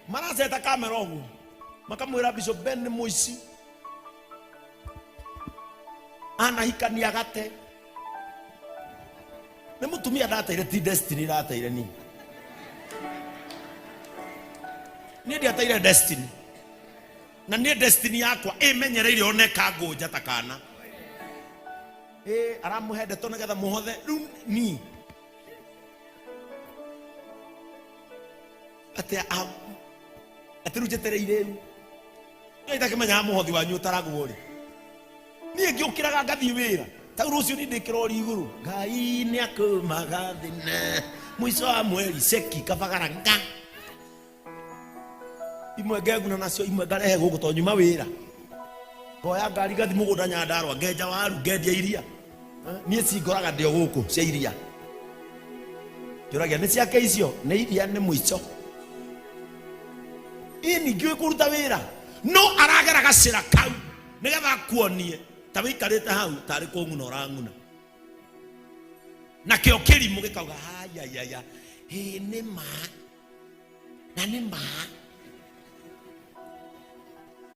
Maraceta kamera ũguo makamwĩra Bishop Ben nĩ mũici, anahikania gate nĩ mũtumia ndateire, ti destiny ndateire niĩ. Niĩ ndiateire destiny, na niĩ destiny yakwa ĩmenyereire one kangũnja ta kana ĩ aramũhe ndeto nĩgetha mũhothe. Rĩu ni atĩ atĩ rĩu njetereire rĩu niĩ itakĩmenyaga mũhothi wanyu ũtaragwo rĩ, niĩ ngĩũkĩraga ngathiĩ wĩra tau rũciũ niĩ ndĩ kĩrori igũrũ. Ngai nĩ akũmaga thĩna mũico wa mweri ceki kabagara nga imwe ngeguna nacio, imwe ngarehe gũkũ tondũ nyuma wĩra ngoya ngari ngathi mũgũnda Nyandarũa, ngenja waru, ngendia iria. Niĩ cingoraga ndĩ o gũkũ cia iria, njũragia nĩ ciake icio, nĩ iria nĩ mũico ini ngĩũĩ kũruta wĩra, no aragera gacĩra kau nĩgetha akuonie ta wĩikarĩte hau tarĩ kũng'una ũrang'una. Nakĩo kĩrimũ gĩkauga hayayaya, ĩ nĩ ma na nĩ ma.